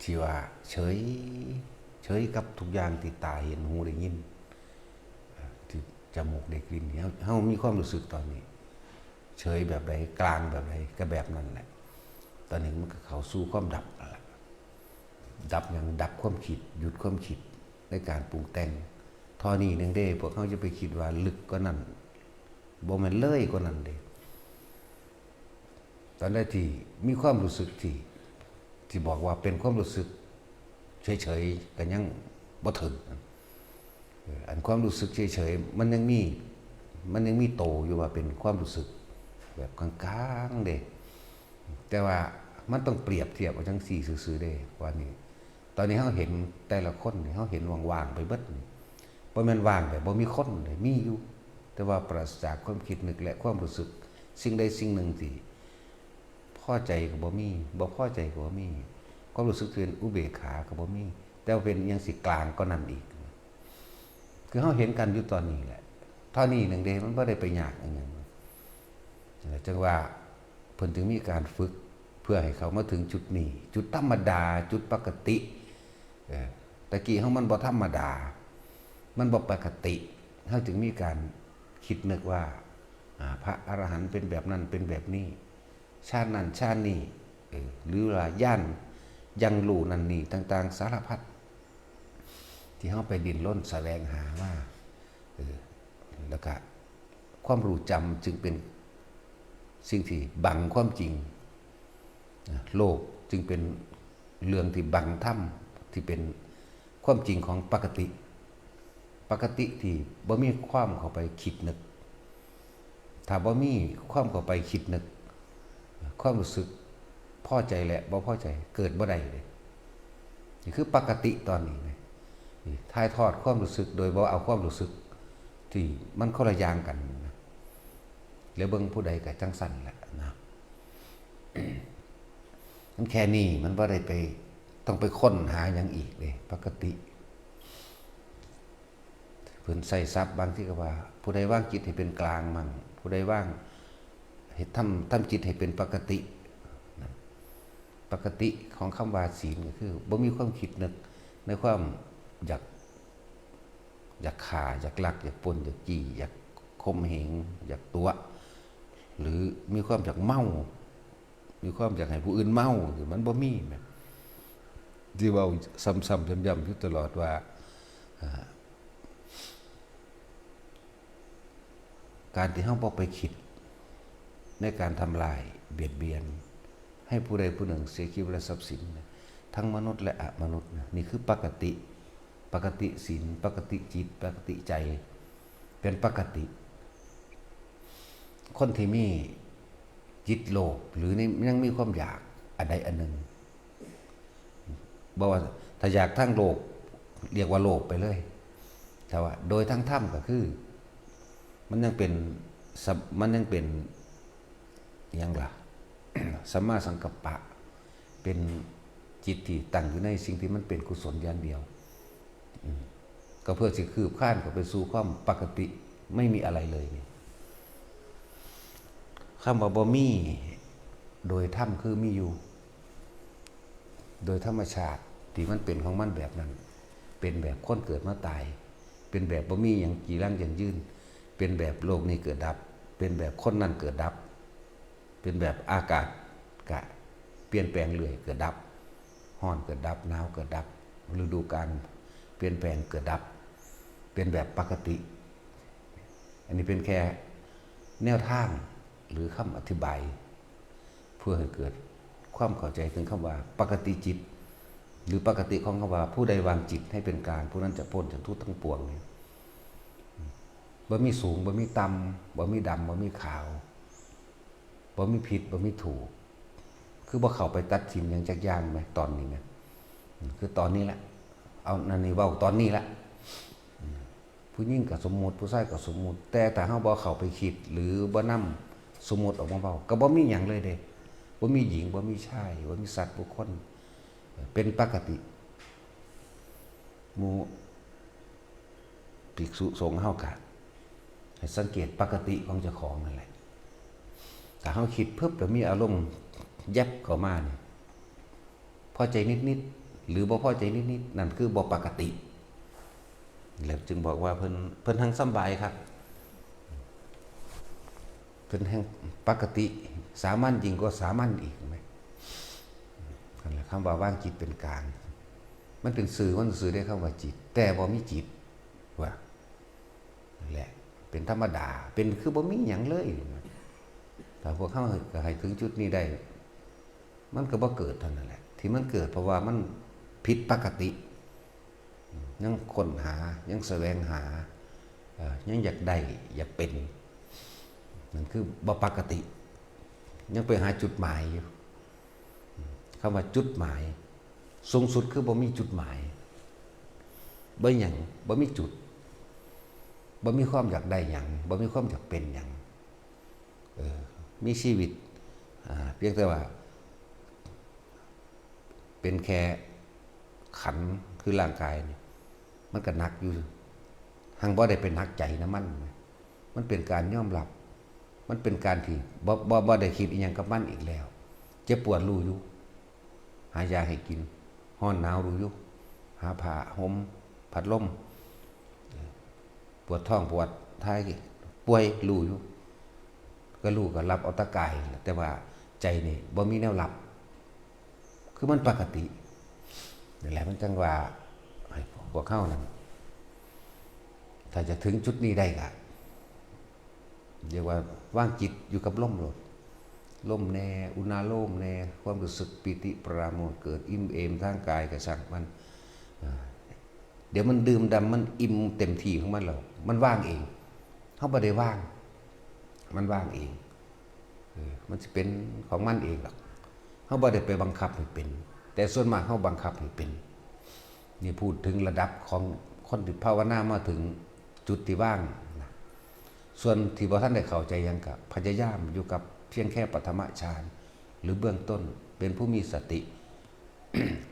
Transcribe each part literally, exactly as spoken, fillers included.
ที่ว่าเฉย เฉยกับทุกอย่างที่ตาเห็น หูได้ยิน ที่จมูกได้กลิ่น เฮา เฮามีความรู้สึกตอนนี้ เฉยแบบใด กลางแบบใด ก็แบบนั้นแหละ ตอนนี้มันก็เข้าสู่ความดับนั่นแหละ ดับหยัง ดับความคิด หยุดความคิดในการปรุงแต่ง เท่านี้หนึ่งเด้ พวกเฮาจะไปคิดว่าลึกกว่านั้น บ่แม่นเลยกว่านั้นเด้ ตอนใดที่มีความรู้สึกที่ ที่บอกว่าเป็นความรู้สึกเฉยๆ ก็ยังบ่ถึง เออ อันความรู้สึกเฉยๆ มันยังมี มันยังมีโตอยู่ว่าเป็นความรู้สึกแบบกลางๆ เด้ แต่ว่ามันต้องเปรียบเทียบเอาจังซี่ซื่อๆ เด้ ว่านี่ ตอนนี้เฮาเห็นแต่ละคนนี่ เฮาเห็นว่างๆ ไปเบิดนี่ บ่แม่นว่างแบบบ่มีคนเด้ มีอยู่ แต่ว่าปราศจากความคิดนึกและความรู้สึก สิ่งใดสิ่งหนึ่งที่ พอใจก็บ่มี บ่พอใจก็บ่มี ความรู้สึกที่เป็นอุเบกขาก็บ่มี แต่ว่าเป็นอิหยังสิกลางกว่านั้นอีก คือเฮาเห็นกันอยู่ตอนนี้แหละ เท่านี้หนึ่งเด้ มันบ่ได้ไปยากอิหยัง จังว่าเพิ่นถึงมีการฝึก เพื่อให้เขามาถึงจุดนี้ จุดธรรมดา จุดปกติ เออ ตะกี้เฮามันบ่ธรรมดา มันบ่ปกติ เฮาจึงมีการคิดนึกว่า อ่า พระอรหันต์เป็นแบบนั้น เป็นแบบนี้ ฌานนั่นฌานนี่ เออ หรือว่าญาณ ยังรู้นั่นนี่ ต่างๆ สารพัด ที่เฮาไปดิ้นรนแสวงหามา เออ แล้วก็ความรู้จำจึงเป็นสิ่งที่บังความจริง นะ โลกจึงเป็นเรื่องที่บังธรรม ที่เป็นความจริงของปกติ ปกติที่บ่มีความเข้าไปคิดนึก ถ้าบ่มีความเข้าไปคิดนึก ความรู้สึกพอใจและบ่พอใจเกิดบ่ได้เลย นี่คือปกติตอนนี้ไง นี่ถ่ายทอดความรู้สึกโดยบ่เอาความรู้สึก ที่มันคนละอย่างกันนะ แล้วเบิ่งผู้ใดก็จังซั่นแหละนะ มันแค่นี้ มันบ่ได้ไป ต้องไปค้นหาหยังอีกเลย ปกติ เพิ่นใช้ศัพท์บางทีก็ว่า ผู้ใดวางจิตให้เป็นกลางมั่ง ผู้ใดวาง เฮ็ด ทำ ทำจิตให้เป็นปกตินะ ปกติของคำว่าศีลก็คือบ่มีความคิดนึกในความอยาก อยากฆ่า อยากลัก อยากปล้น อยากจี้ อยากข่มเหง อยากตั๋ว หรือมีความอยากเมา มีความอยากให้ผู้อื่นเมา มันบ่มีแหม ที่เว้าซ้ำๆ ย้ำๆ อยู่ตลอดว่า อ่า การที่เฮาบ่ไปคิดในการทำลายเบียดเบียน ให้ผู้ใดผู้หนึ่งเสียชีวิตและทรัพย์สิน ทั้งมนุษย์และอมนุษย์นะ นี่คือปกติ ปกติศีล ปกติจิต ปกติใจ เป็นปกติ คนที่มีจิตโลภ หรือใน ยังมีความอยากอันใดอันหนึ่ง บอกว่าถ้าอยากทางโลภ เรียกว่าโลภไปเลย แต่ว่าโดยทางธรรมก็คือ มันยังเป็นสัม- มันยังเป็นอิหยังล่ะ สัมมาสังกัปปะ เป็นจิตที่ตั้งอยู่ในสิ่งที่มันเป็นกุศลอย่างเดียว อืม ก็เพื่อสิคืบคลานเข้าไปสู่ความปกติ ไม่มีอะไรเลยนี่ คำว่าบ่มี โดยธรรมคือมีอยู่ โดยธรรมชาติที่มันเป็นของมันแบบนั้น เป็นแบบคนเกิดมาตาย เป็นแบบบ่มีหยังจีรังยั่งยืน เป็นแบบโลกนี้เกิดดับ เป็นแบบคนนั้นเกิดดับ เป็นแบบอากาศกะเปลี่ยนแปลงเรื่อย เกิดดับ ร้อนเกิดดับ หนาวเกิดดับ ฤดูกาลเปลี่ยนแปลงเกิดดับ เป็นแบบปกติ อันนี้เป็นแค่แนวทางหรือคำอธิบาย เพื่อให้เกิดความเข้าใจถึงคำว่าปกติจิต หรือปกติของคำว่าผู้ใดวางจิตให้เป็นกลาง ผู้นั้นจะพ้นจากทุกข์ทั้งปวงเนี่ย บ่มีสูง บ่มีต่ำ บ่มีดำ บ่มีขาว บ่มีผิด บ่มีถูก คือบ่เข้าไปตัดสินหยังจักอย่างไหม ตอนนี้ไหม อืม คือตอนนี้แหละ เอา นั่นนี่เว้าตอนนี้ละ อืม ผู้หญิงก็สมมุติ ผู้ชายก็สมมุติ แต่ถ้าเฮาบ่เข้าไปคิด หรือบ่นำสมมุติออกมาเว้า ก็บ่มีหยังเลยเด้ บ่มีหญิง บ่มีชาย บ่มีสัตว์บุคคล เป็นปกติ หมู่ภิกษุสงฆ์เฮากะให้สังเกตปกติของเจ้าของนั่นแหละ ถ้าเฮาคิดปุ๊บแล้วมีอารมณ์แยบเข้ามานี่ พอใจนิด หรือบ่พอใจนิดๆ นั่นคือบ่ปกติ แล้วจึงบอกว่าเพิ่น เพิ่นแฮ่งสำบายคัก เพิ่นแฮ่งปกติ สามัญยิ่งกว่าสามัญอีก เห็นไหม? นั่นแหละ คำว่าวางจิตเป็นกลาง มันเป็นชื่อมันซื่อๆ เด้ คำว่าจิต แต่บ่มีจิต ว่า นั่นแหละ เป็นธรรมดา เป็นคือบ่มีหยังเลย ถ้าพวกเฮาก็ให้ถึงจุดนี้ได้ มันก็บ่เกิดเท่านั้นแหละ ที่มันเกิดเพราะว่ามันผิดปกติ ยังค้นหา ยังแสวงหา เอ่อ ยังอยากได้ อยากเป็น นั่นคือบ่ปกติ ยังไปหาจุดหมายอยู่ คำว่าจุดหมาย สูงสุดคือบ่มีจุดหมาย บ่หยัง บ่มีจุด บ่มีความอยากได้หยัง บ่มีความอยากเป็นหยัง เออ มีชีวิต อ่า เพียงแต่ว่า เป็นแค่ขันธ์คือร่างกายนี่ มันก็หนักอยู่ หังบ่ได้ไปหนักใจนำมัน มันเป็นการยอมรับ มันเป็นการที่บ่ บ่ บ่ได้คิดอิหยังกับมันอีกแล้ว เจ็บปวดรู้อยู่ หายาให้กิน ร้อนหนาวรู้อยู่ หาผ้าห่ม พัดลม ปวดท้องปวดท้าย ป่วยรู้อยู่ ก็รู้ก็รับเอาแต่กายนั่นแหละ แต่ว่าใจนี่บ่มีแนวรับ คือมันปกติ นั่นแหละ มันจั่งว่าให้พวกเฮานั่น ถ้าจะถึงจุดนี้ได้ก็ เรียกว่าวางจิตอยู่กับลมโลด ลมแน่ อุณาโลมแน่ ความรู้สึกปีติปราโมทย์เกิด อิ่มเอมทางกายก็ช่างมัน อ่า เดี๋ยวมันดื่มด่ำ มันอิ่มเต็มที่ของมันแล้ว มันว่างเอง เฮาบ่ได้ว่าง มันว่างเอง เออ มันสิเป็นของมันเองดอก เฮาบ่ได้ไปบังคับให้เป็น แต่ส่วนมากเฮาบังคับให้เป็น นี่พูดถึงระดับของคนที่ภาวนามาถึงจุดที่ว่างนะ ส่วนที่บ่ทันได้เข้าใจหยังก็พยายามอยู่กับเพียงแค่ปฐมฌาน หรือเบื้องต้น เป็นผู้มีสติ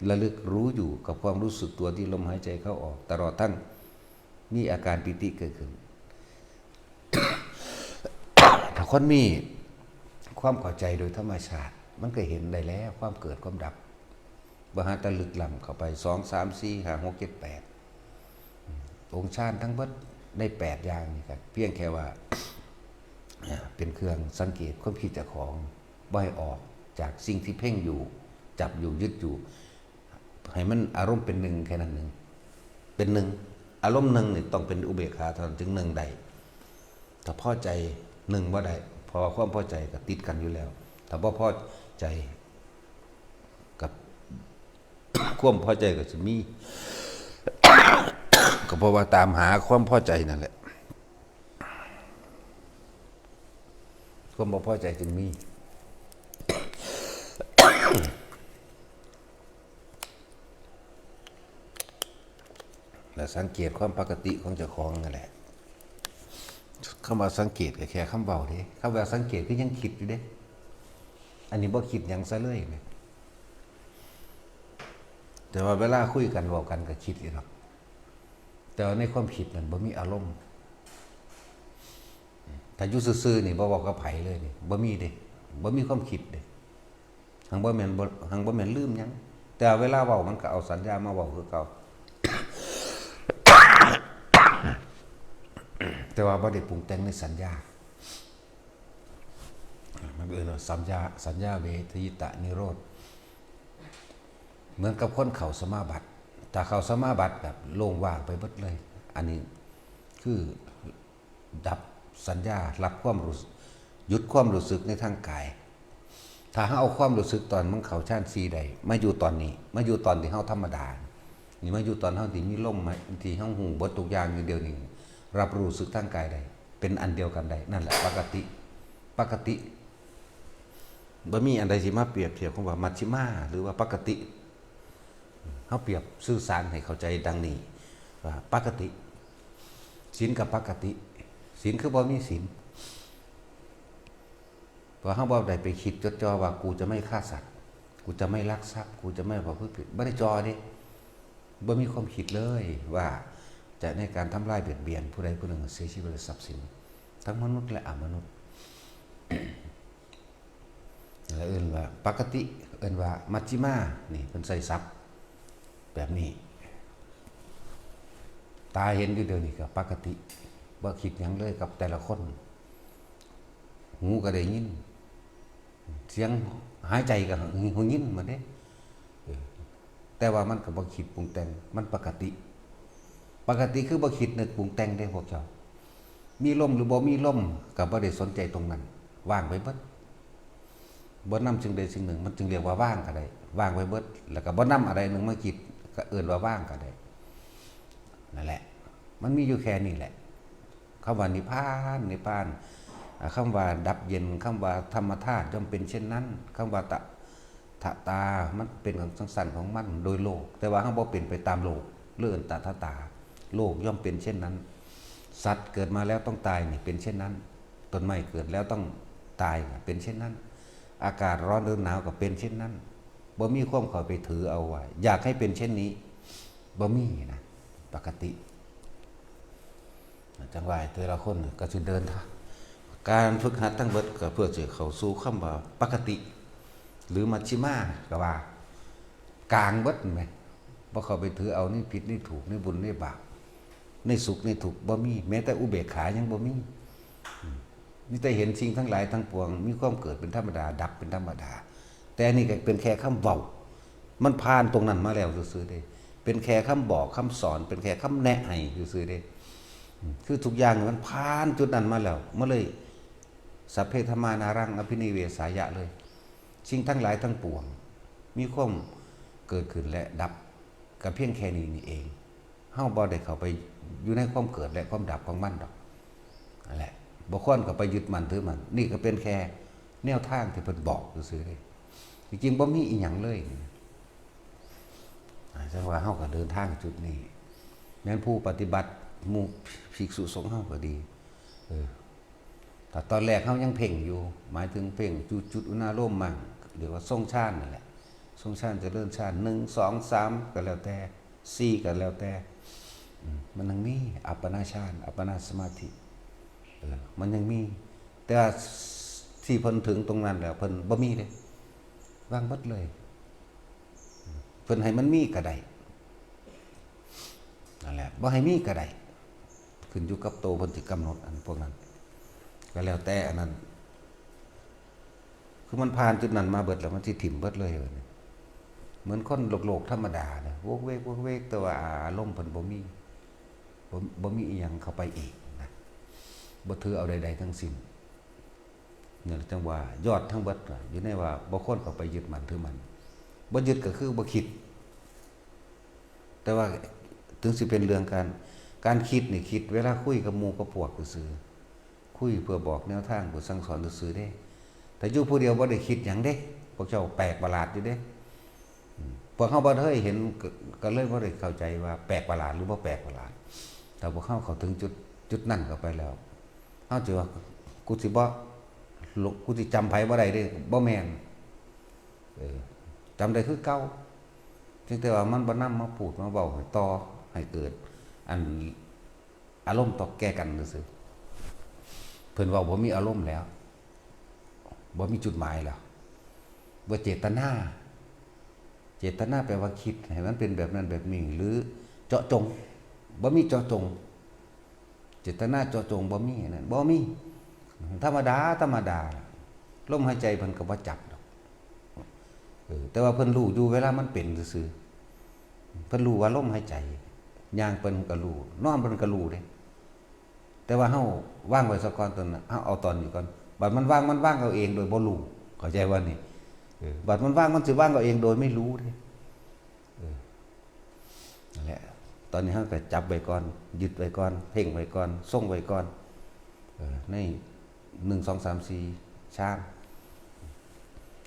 ระลึกรู้อยู่กับความรู้สึกตัวที่ลมหายใจเข้าออก ตลอดทั้งมีอาการปีติเกิดขึ้น ถ้าคนมีความเข้าใจโดยธรรมชาติ มันก็เห็นได้แล้วความเกิดความดับ บ่หาแต่ลึกล้ำเข้าไป สอง สาม สี่ ห้า หก เจ็ด แปด องค์ฌานทั้งเบิดในแปดอย่างนี่ก็เพียงแค่ว่า อ่า เป็นเครื่องสังเกตความคิดเจ้าของ บ่ให้ออกจากสิ่งที่เพ่งอยู่ จับอยู่ ยึดอยู่ ให้มันอารมณ์เป็นหนึ่งแค่นั้นหนึ่ง เป็นหนึ่ง อารมณ์หนึ่งนี่ต้องเป็นอุเบกขาเท่านั้นจึงหนึ่งได้ ถ้าพอใจหนึ่งบ่ได้ เพราะว่าความพอใจก็ติดกันอยู่แล้ว ถ้าบ่พอใจกับ ความพอใจก็สิมี ก็เพราะว่าตามหาความพอใจนั่นแหละ ความบ่พอใจจึงมี และสังเกตความปกติของเจ้าของนั่นแหละ คำว่าสังเกตก็แค่คำเว้าเด้ คำว่าสังเกตคือยังคิดอยู่เด้ อันนี้บ่คิดหยังซะเลยแหม แต่ว่าเวลาคุยกันเว้ากันก็คิดอยู่ดอก แต่ว่าในความคิดนั่นบ่มีอารมณ์ ถ้าอยู่ซื่อๆนี่บ่เว้ากับไผเลยนี่ บ่มีเด้ บ่มีความคิดเด้ หังบ่แม่นบ่ หังบ่แม่นลืมหยัง แต่เวลาเว้ามันก็เอาสัญญามาเว้าคือเก่า แต่ว่าบ่ได้ปรุงแต่งในสัญญา มันเอิ้นว่าสัญญา สัญญาเวทยิตานิโรธ เหมือนกับคนเข้าสมาบัติ ถ้าเข้าสมาบัติแบบโล่งว่างไปเบิดเลย อันนี้คือดับสัญญา รับความรู้ หยุดความรู้สึกในทางกาย ถ้าเฮาเอาความรู้สึกตอนมันเข้าฌานสี่ได้ มาอยู่ตอนนี้ มาอยู่ตอนที่เฮาธรรมดา นี่มาอยู่ตอนเฮาที่มีลม ที่เฮาฮู้เบิดทุกอย่างอยู่เดี๋ยวนี้ รับรู้สึกทางกายได้ เป็นอันเดียวกันได้ นั่นแหละปกติ ปกติ บ่มีอันใดสิมาเปรียบเทียบคำว่ามัชฌิมา หรือว่าปกติ เฮาเปรียบสื่อสารให้เข้าใจดังนี้ ว่าปกติ ศีลก็ปกติ ศีลคือบ่มีศีล เพราะเฮาบ่ได้ไปคิดจดจ่อว่า กูจะไม่ฆ่าสัตว์ กูจะไม่ลักทรัพย์ กูจะไม่ประพฤติผิด บ่ได้จ่อเด้ บ่มีความคิดเลยว่าจะในการทำลายเบียดเบียนผู้ใดผู้หนึ่งให้เสียชีวิตและทรัพย์สิน ทั้งมนุษย์และอมนุษย์ แล้วเอิ้นว่าปกติ เอิ้นว่ามัชฌิมา นี่เพิ่นใช้ศัพท์ แบบนี้ ตาเห็นอยู่เดี๋ยวนี้ก็ปกติ บ่คิดหยังเลยกับแต่ละคน หูก็ได้ยิน เสียงหายใจก็หูยินหมดเด้ เออ แต่ว่ามันก็บ่คิดปรุงแต่ง มันปกติ ปกติคือบ่คิดนึกปรุงแต่งเด้พวกเจ้า มีลมหรือบ่มีลมก็บ่ได้สนใจตรงนั้น ว่างไปเบิด บ่นำสิ่งใดสิ่งหนึ่ง มันจึงเรียกว่าว่างก็ได้ ว่างไปเบิด แล้วก็บ่นำอะไรหนึ่งมาคิด ก็เอิ้นว่าว่างก็ได้ นั่นแหละ มันมีอยู่แค่นี้แหละ คำว่านิพพาน นิพพาน อ่า คำว่าดับเย็น คำว่าธรรมธาตุย่อมเป็นเช่นนั้น คำว่าตะ ถะตา มันเป็นของสังสรรค์ของมันโดยโลก แต่ว่าเราบ่เป็นไปตามโลก เรื่องตถาตา โลกย่อมเป็นเช่นนั้น สัตว์เกิดมาแล้วต้องตายนี่เป็นเช่นนั้น ต้นไม้เกิดแล้วต้องตายนี่เป็นเช่นนั้น อากาศร้อนหรือหนาวก็เป็นเช่นนั้น บ่มีความเข้าไปถือเอาว่า อยากให้เป็นเช่นนี้ บ่มีนะ ปกติ จังว่าแต่ละคนก็สิเดินทาง การฝึกหัดทั้งเบิดก็เพื่อจะเข้าสู่คำว่าปกติ หรือมัชฌิมาก็ว่า กลางเบิดแหม บ่เข้าไปถือเอาในผิดในถูก ในบุญในบาป ในสุขในทุกข์ บ่มี แม้แต่อุเบกขายังบ่มี อืม มีแต่เห็นสิ่งทั้งหลายทั้งปวง มีความเกิดเป็นธรรมดา ดับเป็นธรรมดา แต่อันนี้ก็เป็นแค่คำเว้า มันผ่านตรงนั้นมาแล้วซื่อๆเด้ เป็นแค่คำบอกคำสอน เป็นแค่คำแนะให้ซื่อๆเด้ อืม คือทุกอย่างมันผ่านจุดนั้นมาแล้ว มันเลย สัพเพธัมมานารัง อภินิเวสายะ เลย สิ่งทั้งหลายทั้งปวง มีความเกิดขึ้นและดับ ก็เพียงแค่นี้นี่เอง เฮาบ่ได้เข้าไปอยู่ในความเกิดและความดับของมันดอก นั่นแหละ บ่ควรเข้าไปยึดมั่นถือมั่น นี่ก็เป็นแค่แนวทางที่เพิ่นบอกซื่อๆเด้ จริงๆบ่มีอีหยังเลย อ่า จังว่าเฮาก็เดินทางจุดนี้ แม่นผู้ปฏิบัติ หมู่ภิกษุสงฆ์เฮาก็ดี เออ ถ้าตอนแรกเฮายังเพ่งอยู่ หมายถึงเพ่งจุด จุดอุณาโลมมั่ง เรียกว่าทรงฌานนั่นแหละ ทรงฌาน เจริญฌาน หนึ่ง สอง สาม ก็แล้วแต่ สี่ ก็แล้วแต่ อืม มันยังมีอัปปนาฌาน อัปปนาสมาธิ เออ มันยังมี แต่ว่าที่เพิ่นถึงตรงนั้นแล้ว เพิ่นบ่มีเด้ วางหมดเลย เพิ่นให้มันมีก็ได้ นั่นแหละ บ่ให้มีก็ได้ ขึ้นอยู่กับโตเพิ่นสิกำหนดอันพวกนั้น ก็แล้วแต่อันนั้น คือมันผ่านจุดนั้นมาเบิดแล้ว มันสิถิ่มเบิดเลยบัดนี้ เหมือนคนโลกๆธรรมดาเนี่ย โวกเวก โวกเวก แต่ว่าอารมณ์เพิ่นบ่มี บ่ บ่มีอีหยังเข้าไปอีกนะ บ่ถือเอาใดๆทั้งสิ้น เนี่ยจังว่ายอดทั้งเบิดน่ะ อยู่ในว่าบ่ควรเข้าไปยึดมั่นถือมั่น บ่ยึดก็คือบ่คิด แต่ว่าถึงสิเป็นเรื่องการ การคิดนี่คิดเวลาคุยกับหมู่กับพวกซื่อๆ คุยเพื่อบอกแนวทาง เพื่อสั่งสอนซื่อๆเด้ ถ้าอยู่ผู้เดียวบ่ได้คิดหยังเด้ พวกเจ้าแปลกประหลาดอยู่เด้ อืม พวกเฮาบ่เคยเห็น ก็ ก็เลยบ่ได้เข้าใจว่าแปลกประหลาดหรือบ่แปลกประหลาด ถ้าพวกเฮาเข้าถึงจุด จุดนั้นเข้าไปแล้ว เฮาสิว่า กูสิบ่ กูสิจำไผบ่ได้เด้ บ่แม่น เออ จำได้คือเก่า เพียงแต่ว่ามันบ่นำมาพูดมาเว้าให้ต่อ ให้เกิด อัน อารมณ์ต่อแก่กันซื่อๆ เพิ่นเว้าบ่มีอารมณ์แล้ว บ่มีจุดหมายแล้ว บ่เจตนา เจตนาแปลว่าคิดให้มันเป็นแบบนั้นแบบนี้ หรือเจาะจง บ่มีเจาะจง เจตนาเจาะจงบ่มีอันนั้น บ่มี ธรรมดา ธรรมดา ลมหายใจเพิ่นก็บ่จับดอก เออ แต่ว่าเพิ่นรู้อยู่เวลามันเป็นซื่อๆ เพิ่นรู้ว่าลมหายใจ ย่างเพิ่นก็รู้ นอนเพิ่นก็รู้เด้ แต่ว่าเฮาวางไว้ซะก่อนตอนนั้น เฮาเอาตอนนี้ก่อน บัดมันวาง มันวางเอาเองโดยบ่รู้ เข้าใจบ่นี่ เออ บัดมันวาง มันสิวางเอาเองโดยไม่รู้เด้ เออ นั่นแหละ ตอนนี้เฮาก็จับไว้ก่อน ยึดไว้ก่อน เพ่งไว้ก่อน ทรงไว้ก่อน เออ ใน หนึ่ง สอง สาม สี่ ฌาน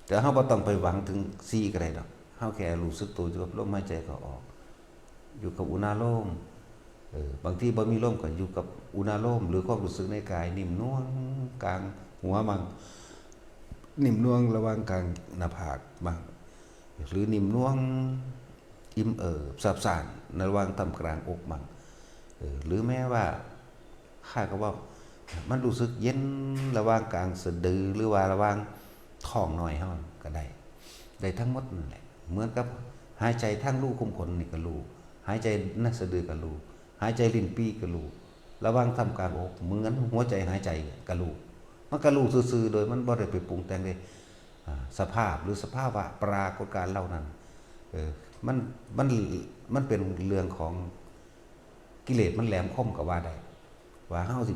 แต่เฮาบ่ต้องไปหวังถึงสี่ก็ได้ดอก เฮาแค่รู้สึกตัวอยู่กับลมหายใจเข้าออก อยู่กับอุณาโลม เออ บางทีบ่มีลมก็อยู่กับอุณาโลม หรือความรู้สึกในกายนิ่มนวลกลางหัวมั่ง นิ่มนวลระหว่างกลางหน้าผากมั่ง หรือนิ่มนวลอิ่มเอิบซาบซ่านในระหว่างท่ามกลางอกมั่ง เออ หรือแม้ว่า คล้ายกับว่ามันรู้สึกเย็นระหว่างกลางสะดือ หรือว่าระหว่างท้องน้อยเฮาก็ได้ ได้ทั้งหมดนั่นแหละ เหมือนกับ หายใจทางรูขุมขนนี่ก็รู้ หายใจในสะดือก็รู้ หายใจลิ้นปี่ก็รู้ ระหว่างท่ามกลางอก เหมือนหัวใจหายใจก็รู้ มันก็รู้ซื่อๆ โดยมันบ่ได้ไปปรุงแต่งเลย อ่า สภาพหรือสภาวะปรากฏการณ์เหล่านั้น เออ มัน มัน มันเป็นเรื่องของกิเลสมันแหลมคมก็ว่าได้ ว่าเฮาสิ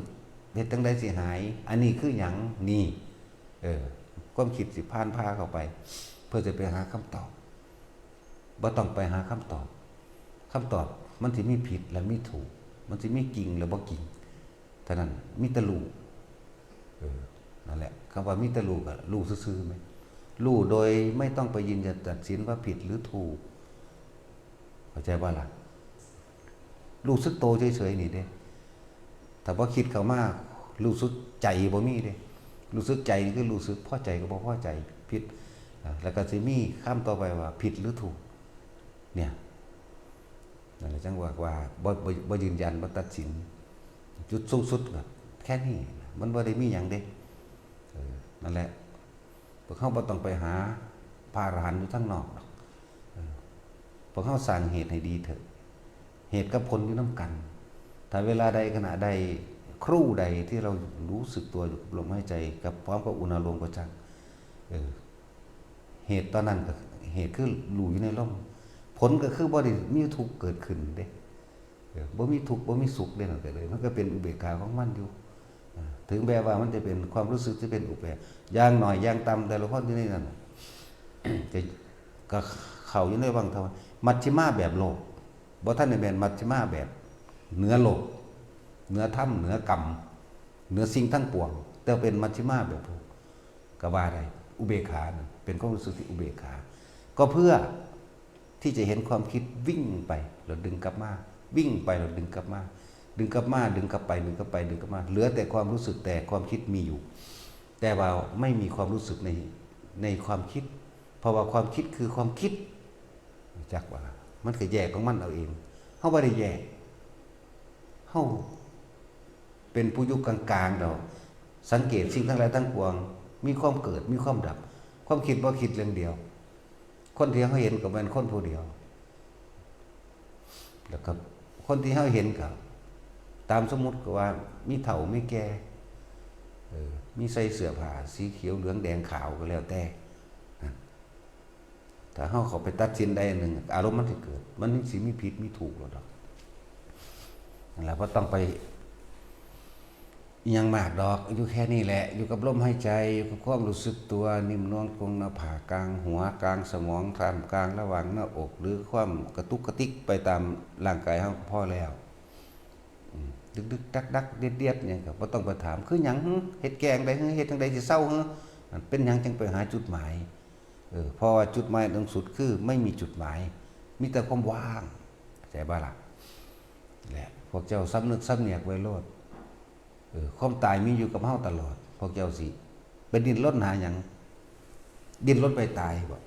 เฮ็ดจั่งใดสิหาย อันนี้คือหยัง นี่ เออ ความคิดสิผ่านพาเข้าไป เพื่อจะไปหาคำตอบ บ่ต้องไปหาคำตอบ คำตอบมันสิมีผิดและมีถูก มันสิมีจริงและบ่จริง เท่านั้น มีแต่รู้ เออ นั่นแหละ คำว่ามีแต่รู้ก็รู้ซื่อๆ แหม รู้โดยไม่ต้องไปยืนยันตัดสินว่าผิดหรือถูก เข้าใจบ่ล่ะ รู้สึกโตเฉยๆ นี่เด้ ถ้าบ่คิดเข้ามา รู้สึกใจบ่มีเด้ รู้สึกใจนี่คือรู้สึกพอใจกับบ่พอใจ ผิด อ่า แล้วก็สิมีคำต่อไปว่าผิดหรือถูก เนี่ย นั่นแหละจั่งว่า ว่าบ่ บ่ บ่ยืนยัน บ่ตัดสิน จุดสูงสุดก็แค่นี้ มันบ่ได้มีหยังเด้ เออ นั่นแหละ พวกเฮาบ่ต้องไปหาพระอรหันต์อยู่ทางนอกดอก เออ พวกเฮาสร้างเหตุให้ดีเถอะ เหตุกับผลอยู่นำกัน ถ้าเวลาใดขณะใดครู่ใดที่เรารู้สึกตัวอยู่กับลมหายใจ กับพร้อมกับอุณาโลมก็ช่าง เออ เหตุตอนนั้นก็ เหตุคือรู้อยู่ในลม ผลก็คือบ่ได้มีทุกข์เกิดขึ้นเด้ เออ บ่มีทุกข์บ่มีสุขเด้ นั่นก็เลย มันก็เป็นอุเบกขาของมันอยู่ อ่า ถึงแม้ว่ามันจะเป็นความรู้สึกที่เป็นอุเบกขา อย่างน้อยอย่างต่ำแต่ละคนอยู่ในนั้น จะ ก็เข้าอยู่ในวังทวาร มัชฌิมาแบบโลก บ่ทันได้แม่นมัชฌิมาแบบเหนือโลก เหนือธรรม เหนือกรรม เหนือสิ่งทั้งปวง แต่เป็นมัชฌิมาแบบโลก ก็ว่าได้ อุเบกขาน่ะ เป็นความรู้สึกที่อุเบกขา ก็เพื่อที่จะเห็นความคิดวิ่งไป แล้วดึงกลับมา วิ่งไป แล้วดึงกลับมา ดึงกลับมา ดึงกลับไป ดึงกลับไป ดึงกลับมา เหลือแต่ความรู้สึก แต่ความคิดมีอยู่ แต่ว่าไม่มีความรู้สึกใน ในความคิด เพราะว่าความคิดคือความคิด รู้จักบ่ล่ะ มันก็แยกของมันเอาเอง เฮาบ่ได้แยก เฮาเป็นผู้อยู่กลางๆ ดอก สังเกตสิ่งทั้งหลายทั้งปวง มีความเกิด มีความดับ ความคิดบ่คิดเรื่องเดียว คนที่เฮาเห็นก็แม่นคนผู้เดียว แล้วก็คนที่เฮาเห็นก็ ตามสมมุติก็ว่ามีเฒ่ามีแก่ เออ มีใส่เสื้อผ้าสีเขียวเหลืองแดงขาวก็แล้วแต่ ถ้าเฮาเข้าไปตัดสินใดอันหนึ่ง อารมณ์มันสิเกิด มันสิมีผิดมีถูกโลดดอก นั่นแหละ บ่ต้องไปอิหยังมากดอก อยู่แค่นี้แหละ อยู่กับลมหายใจ อยู่กับความรู้สึกตัว นิ่มนวลตรงหน้าผาก กลางหัว กลางสมอง ท่ามกลางระหว่างหน้าอก หรือความกระตุกกระติกไปตามร่างกายเฮาก็พอแล้ว อืม ดึกๆ ดักๆ เดียดๆ หยังก็บ่ต้องไปถาม คือหยังหึ เฮ็ดแกงใดหึ เฮ็ดจั่งใดสิเซาหึ มันเป็นหยังจั่งไปหาจุดหมาย เออ เพราะว่าจุดหมายสูงสุดคือไม่มีจุดหมาย มีแต่ความว่าง เข้าใจบ่ล่ะ แหละ พวกเจ้าสำนึกสำเนียกไว้โลด เออ ความตายมีอยู่กับเฮาตลอด พวกเจ้าสิไปดิ้นรนหาหยัง ดิ้นรนไปตายบ่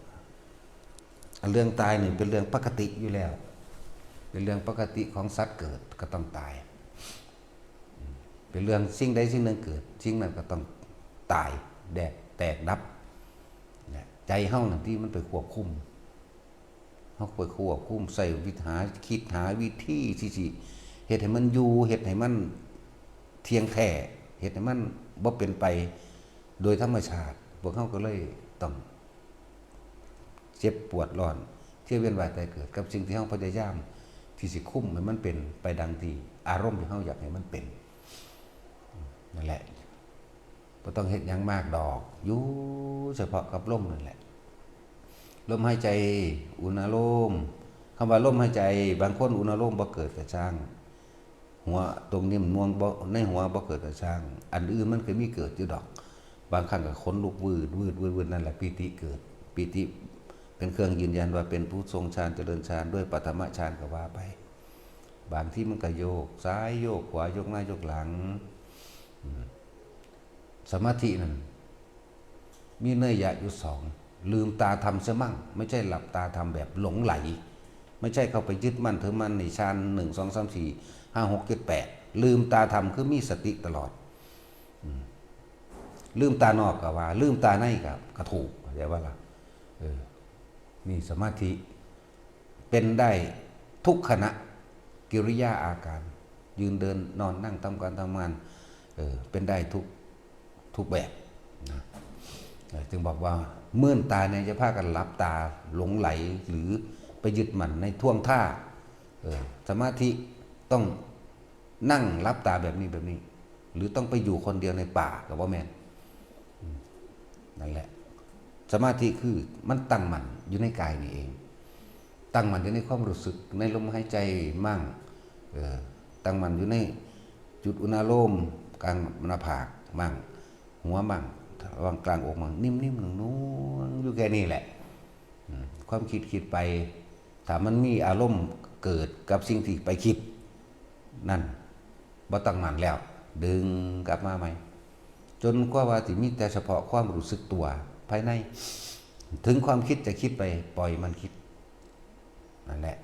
อันเรื่องตายนี่เป็นเรื่องปกติอยู่แล้ว เป็นเรื่องปกติของสัตว์เกิดก็ต้องตาย เป็นเรื่องสิ่งใดสิ่งหนึ่งเกิด สิ่งนั้นก็ต้องตาย แดก แตกดับ เนี่ย ใจเฮานั่นที่มันไปควบคุม เฮาไปควบคุม ใส่วิธีหา คิดหาวิธีที่สิเฮ็ดให้มันอยู่ เฮ็ดให้มันเที่ยงแท้ เฮ็ดให้มันบ่เป็นไปโดยธรรมชาติ พวกเฮาก็เลยต้องเจ็บปวดร้อน เที่ยวเวียนว่ายตายเกิด กับสิ่งที่เฮาพยายามที่สิคุมให้มันเป็นไปดังที่อารมณ์ที่เฮาอยากให้มันเป็น นั่นแหละ บ่ต้องเฮ็ดหยังมากดอก อยู่เฉพาะกับลมนั่นแหละ ลมหายใจ อุณาโลม คำว่าลมหายใจ บางคนอุณาโลมบ่เกิดก็ช่าง หัว ตรงนิ่มนวลบ่ ในหัวบ่เกิดก็ช่าง อันอื่นมันก็มีเกิดอยู่ดอก บางครั้งก็ขนลุกวืดวืดวืดวืด นั่นแหละปีติเกิด ปีติเป็นเครื่องยืนยันว่าเป็นผู้ทรงฌานเจริญฌานด้วยปฐมฌานก็ว่าไป บางทีมันก็โยกซ้ายโยกขวา โยกหน้าโยกหลัง อืม สมาธินั่นมีนัยยะอยู่สอง ลืมตาทำเสียมั่ง ไม่ใช่หลับตาทำแบบหลงใหล ไม่ใช่เข้าไปยึดมั่นถือมั่นในฌาน หนึ่ง สอง สาม สี่ ห้า หก เจ็ด แปด ลืมตาทำคือมีสติตลอด อืม ลืมตานอกก็ว่า ลืมตาในก็ ก็ถูก เข้าใจบ่ล่ะ เออ นี่สมาธิ เป็นได้ทุกขณะ กิริยาอาการ ยืนเดินนอนนั่งทำการทำงาน เออ เป็นได้ทุกทุกแบบนะ เออ จึงบอกว่ามื่นตาเนี่ยจะพากันหลับตาหลงไหล หรือไปยึดมั่นในท่วงท่า เออ สมาธิต้องนั่งหลับตาแบบนี้แบบนี้ หรือต้องไปอยู่คนเดียวในป่าก็บ่แม่น อืม นั่นแหละ สมาธิคือมันตั้งมั่นอยู่ในกายนี่เอง ตั้งมั่นอยู่ในความรู้สึกในลมหายใจมั่ง เออ ตั้งมั่นอยู่ในจุดอุณาโลมกลางหน้าผากมั่ง หัวมั่ง ระหว่างกลางอกมั่ง นิ่มๆ นุ่งๆ อยู่แค่นี้แหละ อืม ความคิดคิดไป ถ้ามันมีอารมณ์เกิดกับสิ่งที่ไปคิด นั่นบ่ตั้งมั่นแล้ว ดึงกลับมาใหม่ จนกว่าว่าสิมีแต่เฉพาะความรู้สึกตัวภายใน ถึงความคิดจะคิดไป ปล่อยมันคิด นั่นแหละ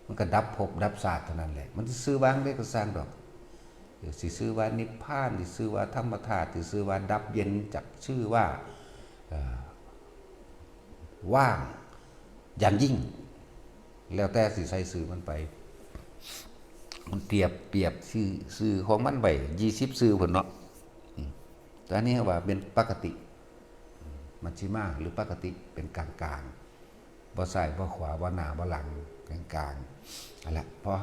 มันก็ดับภพดับชาติเท่านั้นแหละ มันสิชื่อว่าจั่งใดก็ซ่างดอก เออ สิชื่อว่านิพพาน สิชื่อว่าธรรมธาตุ สิชื่อว่าดับเย็น จักชื่อว่า เอ่อ ว่าง อย่างยิ่ง แล้วแต่สิใส่ชื่อมันไป มันเปรียบ เปรียบชื่อ ชื่อของมันไว้ ยี่สิบชื่อพุ้นเนาะ อืม แต่อันนี้ว่าเป็นปกติ มัชฌิมา หรือปกติ เป็นกลางๆ บ่ซ้ายบ่ขวา บ่หน้าบ่หลัง กลางๆ นั่นแหละ พอ